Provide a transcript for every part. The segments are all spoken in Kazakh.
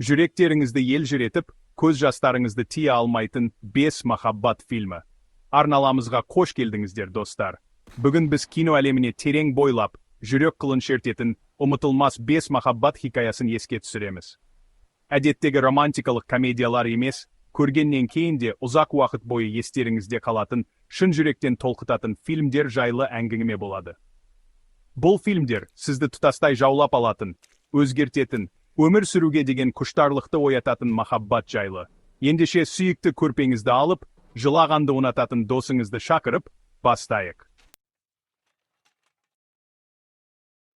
Жүректеріңізді елжіретіп, көз жастарыңызды тия алмайтын 5 махаббат фильмі. Арналамызға қош келдіңіздер, достар. Бүгін біз кино әлеміне терең бойлап, жүрек қылын шертетін ұмытылмас 5 махаббат хикаясын еске түсіреміз. Әдеттегі романтикалық комедиялар емес, көргеннен кейін де ұзақ уақыт бойы естеріңізде қалатын, шын жүректен толқытатын фильмдер жайлы әңгіме болады. Бұл фильмдер сізді тұтастай жаулап алатын, өзгертетін, өмір сүруге деген құштарлықты оятатын махаббат жайлы. Ендеше сүйікті көрпеңізді алып, жылағанды ұнататын досыңызды шақырып, бастайық.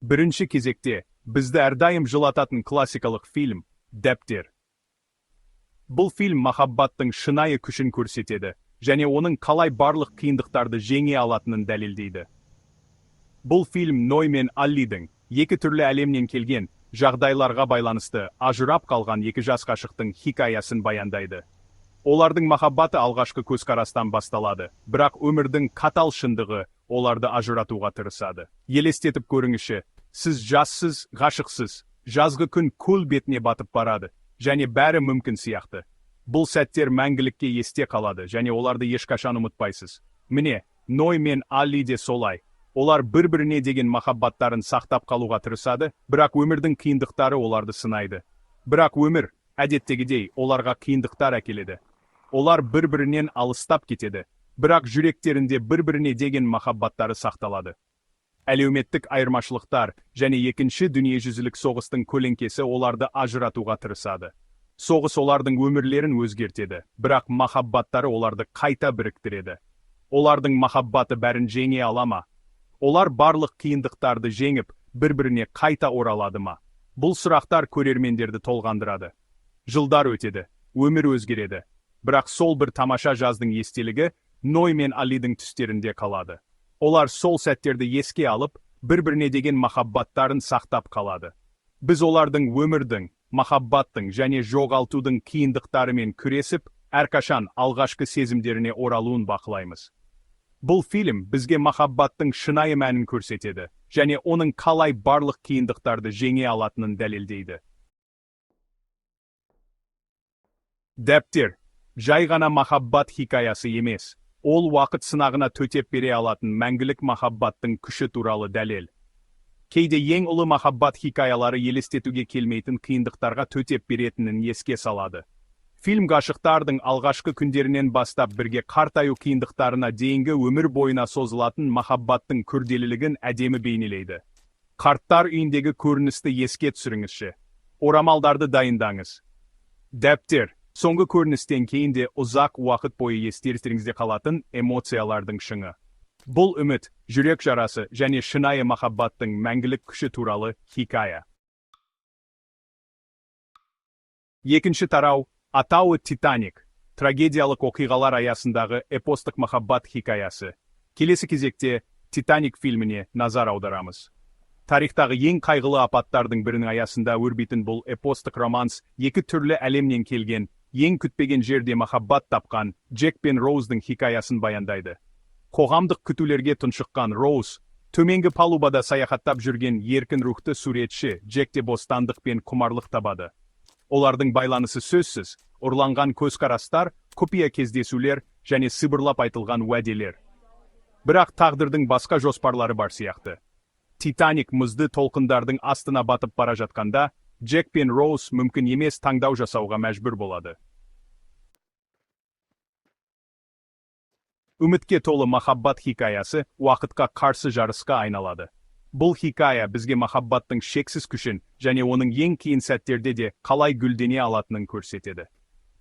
Бірінші кезекте бізді әрдайым жылататын классикалық фильм «Дәптер». Бұл фильм махаббаттың шынайы күшін көрсетеді және оның қалай барлық қиындықтарды жеңе алатынын дәлелдейді. Бұл фильм Ной мен Аллидің екі түрлі әлемнен келген, жағдайларға байланысты ажырап қалған екі жас ғашықтың хикаясын баяндайды. Олардың махаббаты алғашқы көзқарастан басталады, бірақ өмірдің қатал шындығы оларды ажыратуға тырысады. Елестетіп көріңізші, сіз жассыз, ғашықсыз, жазғы күн көл бетіне батып барады және бәрі мүмкін сияқты. Бұл сәттер мәңгілікке есте қалады және оларды ешқашан ұмытпайсыз. Міне, Ной мен Алли де солай. Олар бір-біріне деген махаббаттарын сақтап қалуға тырысады, бірақ өмірдің қиындықтары оларды сынайды. Бірақ өмір, әдеттегідей, оларға қиындықтар әкеледі. Олар бір-бірінен алыстап кетеді, бірақ жүректерінде бір-біріне деген махаббаттары сақталады. Әлеуметтік айырмашылықтар және екінші дүниежүзілік соғыстың көлеңкесі оларды ажыратуға тырысады. Соғыс олардың өмірлерін өзгертеді, бірақ махаббаттары оларды қайта біріктіреді. Олардың махаббаты бәрін жеңе ала ма? Олар барлық қиындықтарды жеңіп, бір-біріне қайта оралады ма? Бұл сұрақтар көрермендерді толғандырады. Жылдар өтеді, өмір өзгереді. Бірақ сол бір тамаша жаздың естелігі Ной мен Алидің түстерінде қалады. Олар сол сәттерді еске алып, бір-біріне деген махаббаттарын сақтап қалады. Біз олардың өмірдің, махаббаттың және жоғалтудың қиындықтарымен күресіп, әрқашан алғашқы сезімдеріне оралуын бақылаймыз. Бұл фильм бізге махаббаттың шынайы мәнін көрсетеді және оның қалай барлық қиындықтарды жеңе алатынын дәлелдейді. Дәптер жай ғана махаббат хикаясы емес, ол уақыт сынағына төтеп бере алатын мәңгілік махаббаттың күші туралы дәлел. Кейде ең ұлы махаббат хикаялары елестетуге келмейтін қиындықтарға төтеп беретінін еске салады. Фильм ғашықтардың алғашқы күндерінен бастап бірге қартаю қиындықтарына дейінгі өмір бойына созылатын махаббаттың күрделілігін әдемі бейнелейді. Қарттар үйіндегі көріністі еске түсіріңізші. Орамалдарды дайындаңыз. Дәптер соңғы көріністен кейін де ұзақ уақыт бойы естеріңізде қалатын эмоциялардың шыңы. Бұл үміт, жүрек жарасы және шынайы махаббаттың мәңгілік күші туралы хикая. Екінші тарау атауы «Титаник», трагедиялық оқиғалар аясындағы эпостық махаббат хикаясы. Келесі кезекте «Титаник» фильміне назар аударамыз. Тарихтағы ең қайғылы апаттардың бірінің аясында өрбитін бұл эпостық романс екі түрлі әлемнен келген, ең күтпеген жерде махаббат тапқан Джек пен Роуздың хикаясын баяндайды. Қоғамдық күтулерге тұншыққан Роуз, төменгі палубада саяхаттап жүрген еркін рухты суретші Джекте бостандық пен құмарлық табады. Олардың байланысы сөзсіз, ұрланған көзқарастар, құпия кездесулер және сыбырлап айтылған уәделер. Бірақ тағдырдың басқа жоспарлары бар сияқты. Титаник мұзды толқындардың астына батып бара жатқанда, Джек пен Роуз мүмкін емес таңдау жасауға мәжбүр болады. Үмітке толы махаббат хикаясы уақытқа қарсы жарысқа айналады. Бұл хикая бізге махаббаттың шексіз күшін және оның ең қиын сәттерде де қалай гүлдене алатынын көрсетеді.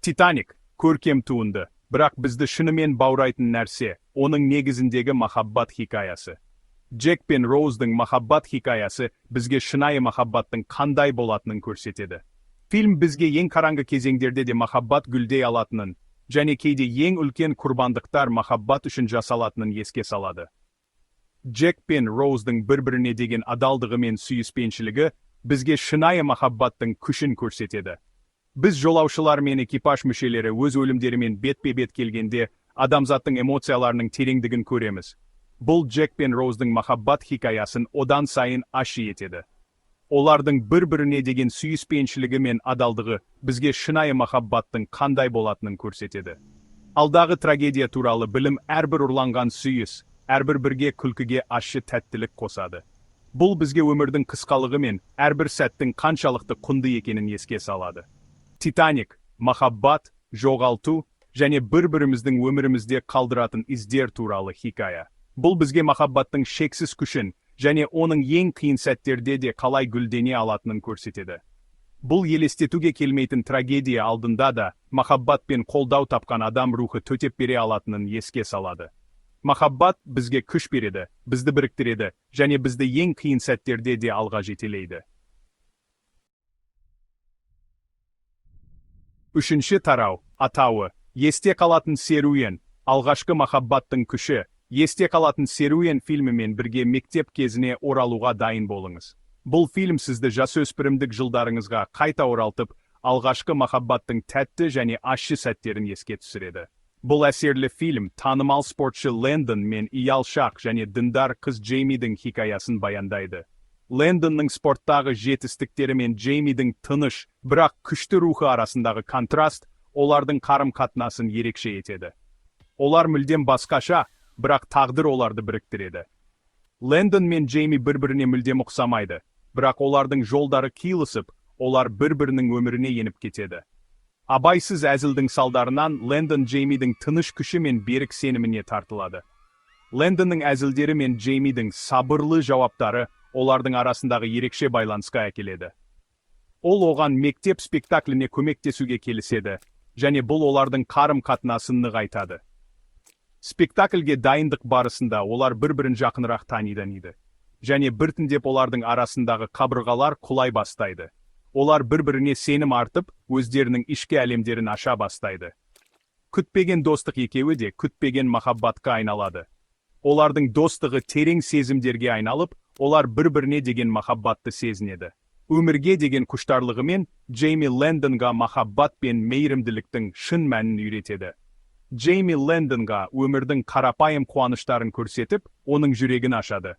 «Титаник» көркем туынды, бірақ бізді шынымен баурайтын нәрсе оның негізіндегі махаббат хикаясы. Джек пен Роуздың махаббат хикаясы бізге шынайы махаббаттың қандай болатынын көрсетеді. Фильм бізге ең қараңғы кезеңдерде де махаббат гүлдей алатынын және кейде ең үлкен құрбандықтар махаббат үшін жасалатынын еске салады. Джек пен Роуздың бір-біріне деген адалдығы мен сүйіспеншілігі бізге шынайы махаббаттың күшін көрсетеді. Біз жолаушылар мен экипаж мүшелері өз өлімдерімен бетпе-бет келгенде адамзаттың эмоцияларының тереңдігін көреміз. Бұл Джек пен Роуздың махаббат хикаясын одан сайын ащы етеді. Олардың бір-біріне деген сүйіспеншілігі мен адалдығы бізге шынайы махаббаттың қандай болатынын көрсетеді. Алдағы трагедия туралы білім әрбір ұрланған сүйіс, әрбір бірге күлкіге ащы тәттілік қосады. Бұл бізге өмірдің қысқалығы мен әрбір сәттің қаншалықты құнды екенін еске салады. «Титаник» – махаббат, жоғалту және бір-біріміздің өмірімізде қалдыратын іздер туралы хикая. Бұл бізге махаббаттың шексіз күшін және оның ең қиын сәттерде де қалай гүлдене алатынын көрсетеді. Бұл елестетуге келмейтін трагедия алдында да махаббат пен қолдау тапқан адам рухы төтеп бере алатынын еске салады. Махаббат бізге күш береді, бізді біріктіреді және бізді ең қиын сәттерде де алға жетелейді. Үшінші тарау, атауы: «Есте қалатын серуен», алғашқы махаббаттың күші. «Есте қалатын серуен» фильмімен бірге мектеп кезіне оралуға дайын болыңыз. Бұл фильм сізді жасөспірімдік жылдарыңызға қайта оралтып, алғашқы махаббаттың тәтті және ащы сәттерін еске түсіреді. Бұл әсерлі фильм танымал спортшы Лэндон мен ұялшақ және діндар қыз Джеймидің хикаясын баяндайды. Лэндонның спорттағы жетістіктері мен Джеймидің тыныш, бірақ күшті рухы арасындағы контраст олардың қарым-қатынасын ерекше етеді. Олар мүлдем басқаша, бірақ тағдыр оларды біріктіреді. Лэндон мен Джейми бір-біріне мүлдем ұқсамайды, бірақ олардың жолдары қиылысып, олар бір-бірінің өміріне еніп кетеді. Абайсыз әзілдің салдарынан Лэндон Джеймидің тыныш күші мен берік сеніміне тартылады. Лэндонның әзілдері мен Джеймидің сабырлы жауаптары олардың арасындағы ерекше байланысқа әкеледі. Ол оған мектеп спектакліне көмектесуге келіседі және бұл олардың қарым-қатынасын нығайтады. Спектакльге дайындық барысында олар бір-бірін жақынырақ таниды және біртіндеп олардың арасындағы қабырғалар құлай бастайды. Олар бір-біріне сенім артып, өздерінің ішкі әлемдерін аша бастайды. Күтпеген достық екеуі де күтпеген махаббатқа айналады. Олардың достығы терең сезімдерге айналып, олар бір-біріне деген махаббатты сезінеді. Өмірге деген құштарлығымен Джейми Лэндонға махаббат пен мейірімділіктің шын мәнін үйретеді. Джейми Лэндонға өмірдің қарапайым қуаныштарын көрсетіп, оның жүрегін ашады.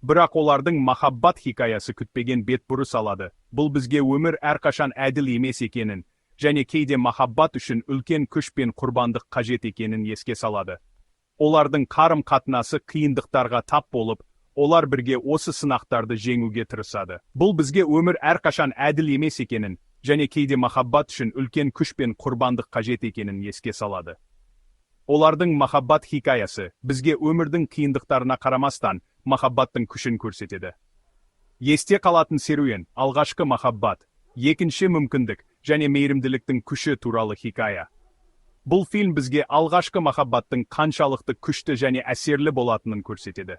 Бірақ олардың махаббат хикаясы күтпеген бетбұрыс алады. Бұл бізге өмір әрқашан әділ емес екенін және кейде махаббат үшін үлкен күш пен құрбандық қажет екенін еске салады. Олардың қарым-қатынасы қиындықтарға тап болып, олар бірге осы сынақтарды жеңуге тырысады. Бұл бізге өмір әрқашан әділ емес екенін және кейде махаббат үшін үлкен күш пен құрбандық қажет екенін еске салады. Олардың махаббат хикаясы бізге өмірдің қиындықтарына қарамастан махаббаттың күшін көрсетеді. «Есте қалатын серуен» – алғашқы махаббат, екінші мүмкіндік және мейірімділіктің күші туралы хикая. Бұл фильм бізге алғашқы махаббаттың қаншалықты күшті және әсерлі болатынын көрсетеді.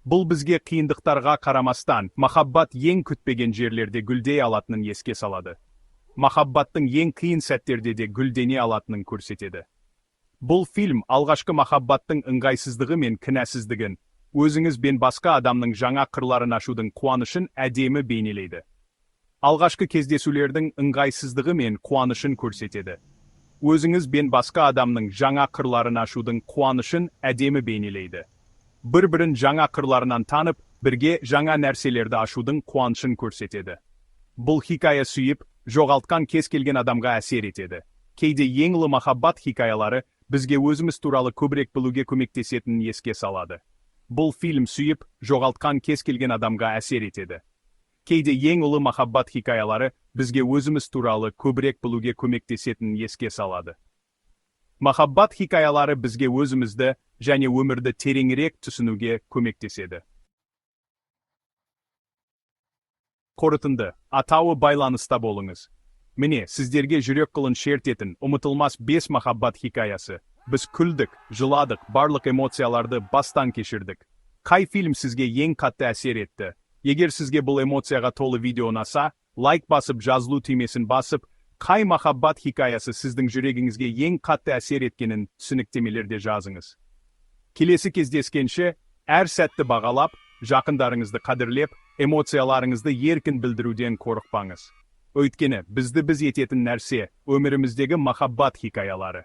Бұл бізге қиындықтарға қарамастан махаббат ең күтпеген жерлерде гүлдей алатынын еске салады. Махаббаттың ең қиын сәттерде де гүлдене алатынын көрсетеді. Бұл фильм алғашқы махаббаттың ыңғайсыздығы мен кінәсіздігін, өзіңіз бен басқа адамның жаңа қырларын ашудың қуанышын әдемі бейнелейді. Алғашқы кездесулердің ыңғайсыздығы мен қуанышын көрсетеді. Өзіңіз бен басқа адамның жаңа қырларын ашудың қуанышын әдемі бейнелейді. Бір-бірін жаңа қырларынан танып, бірге жаңа нәрселерді ашудың қуанышын көрсетеді. Бұл хикая сүйіп, жоғалтқан кез келген адамға әсер етеді. Кейде ең ұлы махаббат хикаялары бізге өзіміз туралы көбірек білуге көмектесетінін еске салады. Бұл фильм сүйіп, жоғалтқан кез келген адамға әсер етеді. Кейде ең ұлы махаббат хикаялары бізге өзіміз туралы көбірек білуге көмектесетінін еске салады. Махаббат хикаялары бізге өзімізді және өмірді тереңірек түсінуге көмектеседі. Қорытынды, атауы: «Байланыста болыңыз». Міне, сіздерге жүрек қылын шертетін ұмытылмас бес махаббат хикаясы. Біз күлдік, жыладық, барлық эмоцияларды бастан кешірдік. Қай фильм сізге ең қатты әсер етті? Егер сізге бұл эмоцияға толы видео ұнаса, лайк басып, жазылу түймесін басып, қай махаббат хикаясы сіздің жүрегіңізге ең қатты әсер еткенін түсініктемелерде жазыңыз. Келесі кездескенше, әр сәтті бағалап, жақындарыңызды қадірлеп, эмоцияларыңызды еркін білдіруден қорықпаңыз. Өйткені бізді біз ететін нәрсе – өміріміздегі махаббат хикаялары.